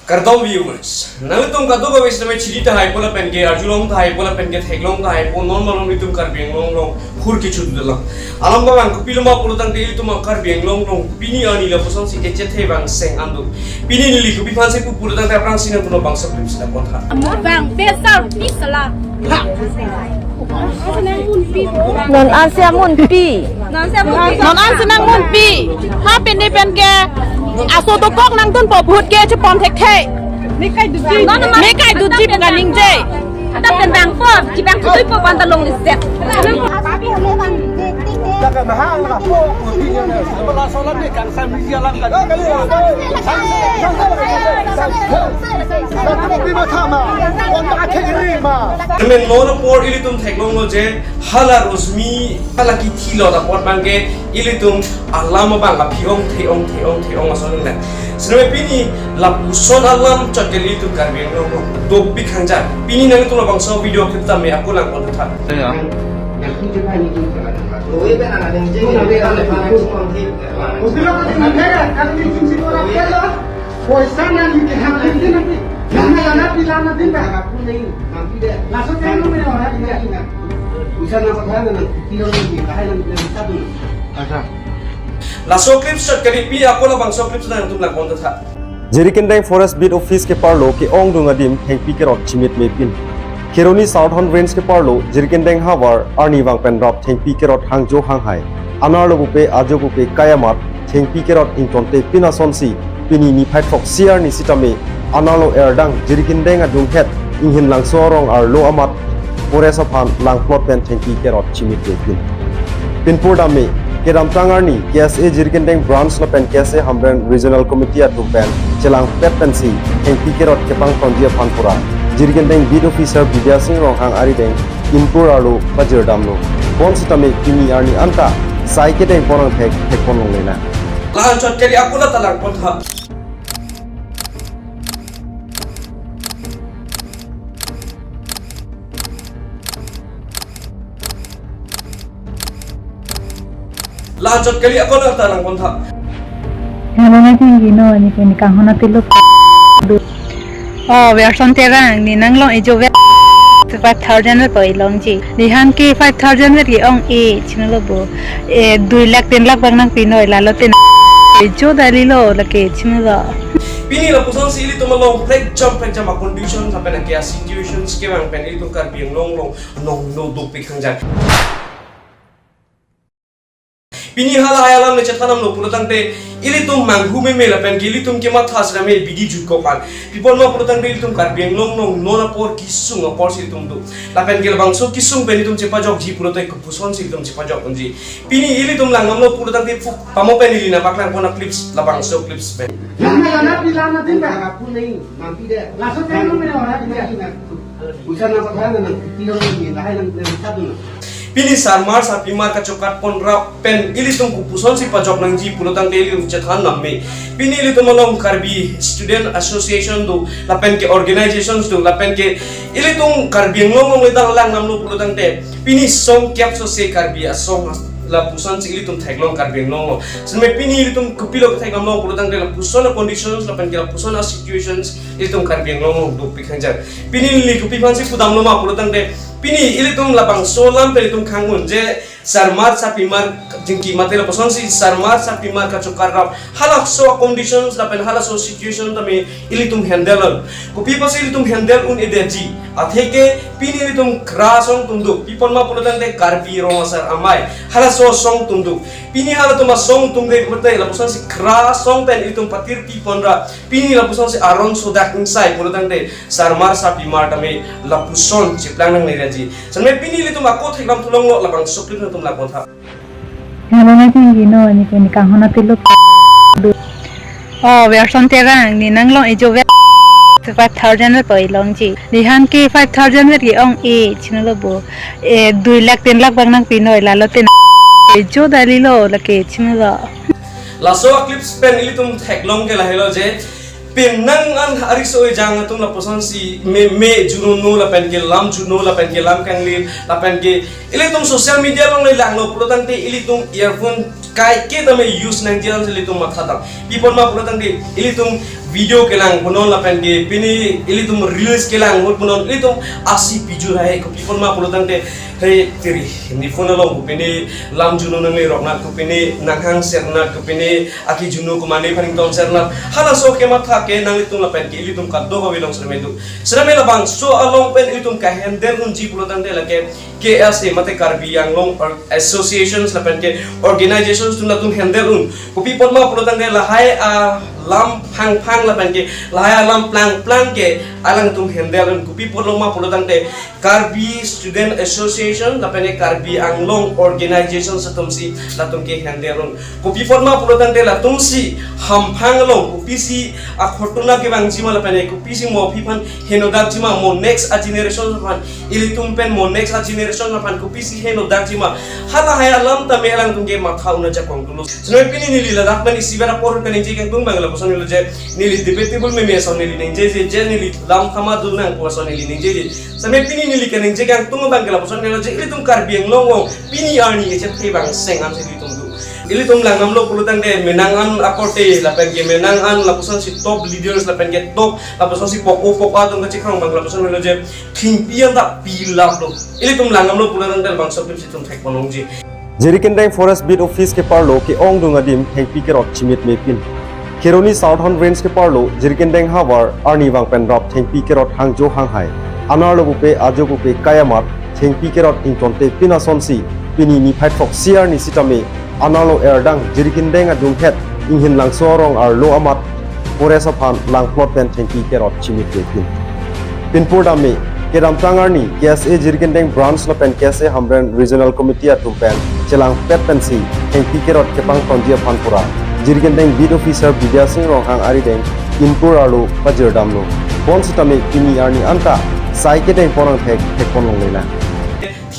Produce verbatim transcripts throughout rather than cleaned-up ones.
Kardom viewers, nanglitum kadokave sitame chini tahai po lapen ke arjulong tahai po lapen ke theklong tahai po, non malom itum Karbi Anglong along hur kecho dolang. Alam abang kopilo ma pulotangte ilitum Karbi Anglong along pini arni lapuson si echethe bang seng an do. Pini neli kopi aphansi pu pulotangte aphrangsi nangtum labangso clips ta kontha. Mo bang pesa pisa la. Non ansi amunpi. Non ansi nangmunpi. Ha pini pen ke aso dokok nangdunpo, vote ke chepon thekthe. Me kai dutji. Me kai dutji pu kaningje. Ada pen bang po, chibang kutui po panta longle set. Amen, non apor ilitum theklonglo je hala rosmi, hala kithi lo ta apot abang ke ilitum alam abang aphi ongthe ongthe ongthe ong ason nang. Sitame pini lapuson alam chot ke ilitum Karbi Anglong dopik hangja. Pini nangtum labangso video clip tame ako lang kontha. Ya. Poisa na ni ke hak din din nanti. Lana lana pi lana din ba. Laso ke no me ora ina ina. Poisa na patha na na kilo ni kahai na na satu. Acha. Laso clip shot kali pi ako labangso clip nangtum lang kontha. Jirikindeng Forest Beat Office keparlo ke-ongdung adim thengpi kerot chimit mepin. Kheroni Southern Range keparlo Jirikindeng havar arnivang pen rap thengpi kerot hangjo hanghai. Anerlo pupe ajo pupe kai amat thengpi kerot ingtonte pin asonsi pini niphai throksi arni sitame anerlo erdang Jirikindeng adunghet Inghinlangso arong arlo amat forest aphan langplot pen thengpi kerot chimit mepin. Pinpur dame kedamtang arni K S A Jirikindeng Branch lapen K S A Hamren Regional Committee atum pen chelangpet pensi thengpi kerot kepangtonji aphan pura Jirikindeng Beat Officer Bidya Singh Ronghang arideng Pinpur arlo pajirdamlo. Bonsitame pini arni anta sai kedeng ponang thek thek pon longle na. Lahan chot kali ako la ta lang kontha. Lahan chot kali ako la ta lang kontha. Hello, na tinggi no, ni puni kang hona tilu. Oh, Werson Terang, ni nanglong ejo vet five thousand vet poi longji. Ni han ke five thousand vet ke-ong e, chini lo bo. E, dui lakh, tin lakh bang nangpi noi, lalo tin. Ejo dali lo, lake, chini lo. Pini lapuson si ilitum along plek jam, plek jam a condition, lapen ke a situation si kevang pen ilitum Karbi Anglong along nong no dopik hangja. Pini halahai alam le chethan damlo pulotangte ilitum manghu meme lapen ke ilitum kematha sitame bidi jutkok an. Pi apot ma pulotangte ilitum Karbi Anglong along non apor kesung apor si ilitum do. Lapen ke labangso kesung pen ilitum chepajokji pulote kopuson si ilitum chepajok unji. Pini ilitum lang damlo pulotangte pu pamo pen ili nangpaklang pon a clips labangso clips pen. Lana lana pi lana din ba. Aku nahi, nanti deh. Langsung saya mau menawar, ya. Urusan apa kan, nanti lo ini, nah, yang, yang satu, nah. Pini sarmar sarpimar kachokat pon rap pen ilitum kopuson si pajok nangji pulotangte ilitum chethan nang me. Pini ilitum along Karbi Student Association do, lapen ke organizations do, lapen ke ilitum Karbi Anglong along le dang lang damlo pulotangte pini song kep so se Karbi asong lapuson si ilitum theklong Karbi Anglong along. Sitame pini ilitum kopilo kethek damlo pulotangte lapuson a conditions lapen ke lapuson a situations ilitum Karbi Anglong along dopik hangja. Pini neli kopi aphansi pudamlo ma pulotangte pini ilitum labangso alam pen ilitum khang un je sarmar sarpimar jingki mate lapuson si sarmar sarpimar kachokat rap halaso conditions lapen halaso situation tame ilitum handle un. Kopi apotsi ilitum handle un-edetji. Atheke pini ilitum khra song atum do. Pi apot ma pulotangte Karbi Rong Asar Amei. Halaso song atum do. Pini halatum asong atum de mate lapuson si khra song pen ilitum patir pi pon ra. Pini lapuson si aron sodak ingsai pulotangte sarmar sarpimar tame lapuson cheplang nangne raji. Sitame pini ilitum ako theklam thulonglo labangso clip nangtum lang kontha. Hello, na tinggi no, ni puni kang hona tilu. Oh, Werson Terang, ni nanglong ejo vet five thousand vet poi longji. Ni han ke five thousand vet ke-ong e, chini lo bo. E, dui lakh, tin lakh bang nangpi noi, lalo tin. Ejo dali lo, lake, chini lo. Laso a clips pen ilitum theklong ke lahelo je, penang an ariso ejang atum lapuson si meme junono lapen ke lam juno lapen ke lam kanglir lapen ke ilitum social media along le langlo pulotangte ilitum earphone kaike tame use nangji an si ilitum matha dam. Pi apot ma pulotangte ilitum video kelang punon lapen ke pini ilitum reels kelang ahut punon ilitum asi pijur hai, kopi apot ma pulo tangte, hei tiri, ne phone along ko pini lam junu nangle roknat, ko pini nanghang sernat, ko pini aki junu ko mane phaning tong sernat. Halaso kematha ke nanglitum lapen ke ilitum kadokave along sreme do. Sreme labangso along pen ilitum ka-handle unji pulo tangte lake K S A mate Karbi Anglong or associations lapen ke organizations atum latum handle un. Kopi apot ma pulo tangte lahai alam phangphang lapen ke lahai alam plangplang ke alangtum handle un. Kopi apot lo ma pulo tangte Karbi Student Association lapen ke Karbi Anglong organizations atum si latum ke handle un. Kopi apot ma pulo tangte latum si hamphang along kopisi akhotona kevangji ma lapen ke kopisi mo aphi aphan henodakji ma, mo next a generation aphan, ilitum pen mo next a generation aphan kopisi henodakji ma. Halahai alam tame alangtum ke matha un ajakong dolo. Sreme pini neli ladak pen isivet apor kaningje kangtung abang lapuson helo je neli debatable meme ason neli ningjeje, je neli lam thama do nangpo ason neli ningjeje. Sreme pini neli kaningje kangtung abang lapuson helo je ilitum Karbi Anglong along pini arni kechethe abang seng an si ilitum do. Ilitum langdamlo pulo tangte menang an akorte lapen ke menang an lapuson si top leaders lapen ke top lapuson si poko poko atum kachikrong abang lapuson helo je thengpi an ta pilaplo. Ilitum langdamlo pulo tangte labangso adim si itum thekpon longji. Jirikindeng Forest Beat Office keparlo ke-ongdung adim thengpi kerot chimit mepin. Kheroni Southern Range keparlo Jirikindeng havar arnivang pen rap thengpi kerot hangjo hanghai. Anerlo pupe ajo pupe kai amat thengpi kerot ingtonte pin asonsi pini niphai throksi arni sitame anerlo erdang Jirikindeng adunghet Inghinlangso arong arlo amat forest aphan langplot pen thengpi kerot chimit mepin. Pinpur dame, kedamtang arni K S A Jirikindeng Branch lapen K S A Hamren Regional Committee atum pen chelangpet pensi thengpi kerot kepangtonji aphan pura Jirikindeng Beat Officer Bidya Sing Ronghang arideng Pinpur arlo pajirdamlo. Bonsitame pini arni anta sai kedengpon angthek thekpon longlelang.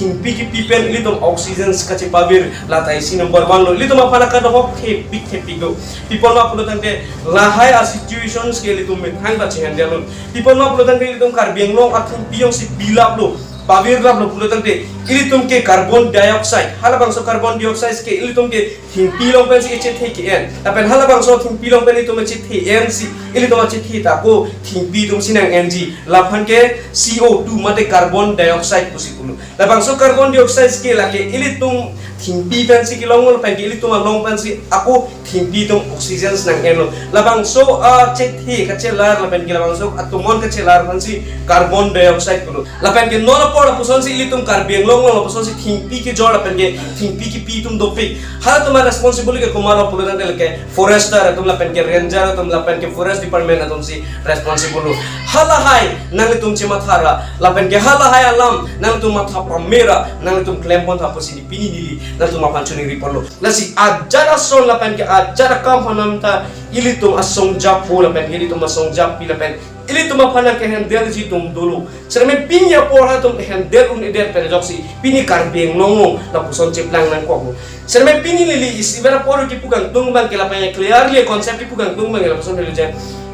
Thengpi kipi pen ilitum oxygen kachepavir, lata isi number one lo. Ilitum aphan akadokok thepik thepik do. Kopi apot ma pulo tangte lahai a situations ke ilitum methang ta chehandle un. Kopi apot ma pulo tangte ilitum Karbi Anglong athengpi jongsi pilaplo, pavirlaplo pulo tangte ilitum ke carbon dioxide, halabangso carbon dioxide ke ilitum ke thengpi along pensi echethe ke-en. Lapen halabangso thengpi along pen itum echethe en si ilitum achethe ta ako thengpi atum si nang-enji. Laphan ke C O two mate carbon dioxide pusi pulo. Labangso carbon dioxide ke lake ilitum thengpi pensi kelong lapen ke ilitum along pensi ako thengpi atum oxygen nang-enlo. Labangso achethe kachelar lapen ke labangso atomon kachelar aphansi carbon dioxide pulo. Lapen ke non apor lapusonsi ilitum Karbi Anglong along lapusonsi thengpi kejor lapen ke thengpi kipi atum dopik. Halatum a-responsible ke komatlo pulo tangte lake forester atum lapen ke ranger atum lapen ke forest department atumsi responsible lo. Halahai nanglitum chemathara lapen ke halahai alam nanglitum matha pamera nanglitum klempon tha pusi pini neli nanglitum aphan choningriponlo. Lasi ajat ason lapen ke ajat akam aphan ta ilitum asong japo lapen ke ilitum asong japi lapen ilitum aphan ke handleji atum dolo. Sreme pini apor halatum handle un-edet pen ajoksi pini Karbi Anglong along lapuson cheplang nangkok. Sreme pini neli isivet apor kipu kangtung abang ke lapen clearly concept kipu kangtung abang ke lapuson helo je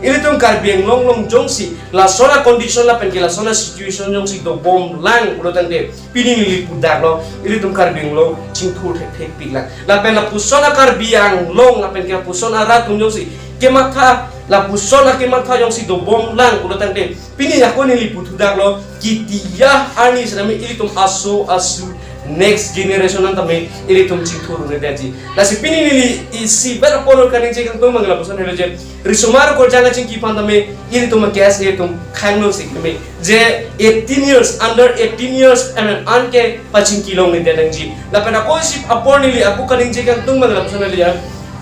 ilitum Karbi Anglong along jongsi lason a-condition lapen ke lason a-situation jongsi dobomlang pulo tangte pini neli pudaklo, ilitum Karbi Anglong chingthur thekthek piklang. Lapen lapuson a-Karbi Anglong lapen ke lapuson arat atum jongsi kematha, lapuson akematha jongsi dobomlang pulo tangte pini ako neli puthudaklo, ketiya arni sitame ilitum aso asu next generation an tame ilitum chingthur un-edetji. Lasi pini neli isivet apor kaningje kangtung abang lapuson helo je risomar korjang achingki aphan tame ilitum a-K S A atum khangno si keme je eighteen years, under eighteen years amen an ke pachingki longle detangji. Lapen ako isi apor neli ako kaningje kangtung abang lapuson helo je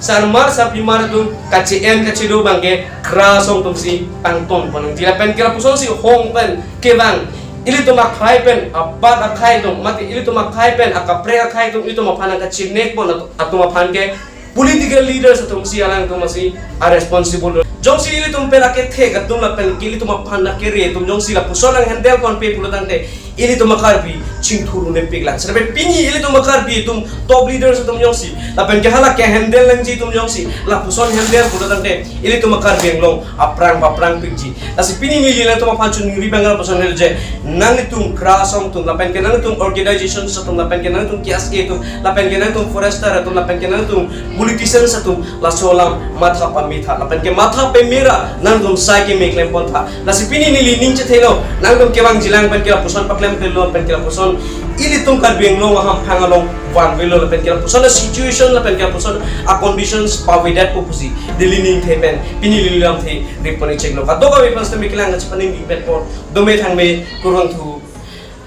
sarmar sarpimar atum kache-en kachedo abang ke kra asong atumsi pangtonpon nangji. Lapen ke lapusonsi hong pen kevang ilitum akhai pen abat akhai atum mate ilitum akhai pen akaprek akhai atum ilitum aphan nangkachinekpon atum, atum aphan ke political leaders atumsi alangtum asi a-responsible. Jongsi ilitum pen akethek atum lapen ke ilitum aphan akere atum jongsi lapuson nang-handleponpe pulo tangte Ilitum a-Karbi chingthur un-epik lang. Seta pini ilitum a-Karbi atum top leaders atum jongsi, lapen ke hala ke-handle nangji atum jongsi lapuson handle pulo tangte, ilitum a-Karbi Anglong aphrang paphrang pikji. Lasi pini neli nangtum aphan choningri abang lapuson helo je, nanglitum KRA Assam atum, lapen ke nanglitum organizations atum, lapen ke nanglitum K S A atum, lapen ke nanglitum forester atum, lapen ke nanglitum politicians atum, laso alam matha pametha, lapen ke matha pemera nangtum sai keme klem pontha. Lasi pini neli ning chethelo, nangtum kevangjilang pen ke lapuson paklemkle lo, pen ke lapuson ilitum Karbi Anglong ahamphang along vanvelo, lapen ke lapuson a-situation, lapen ke lapuson a-conditions pavedetpo pusi neli ning the pen pini neli lamthe report cheklo. Kadokave aphan seta me kelang kachepaningri pen apor dome thangme, kurvangthu,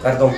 kardom.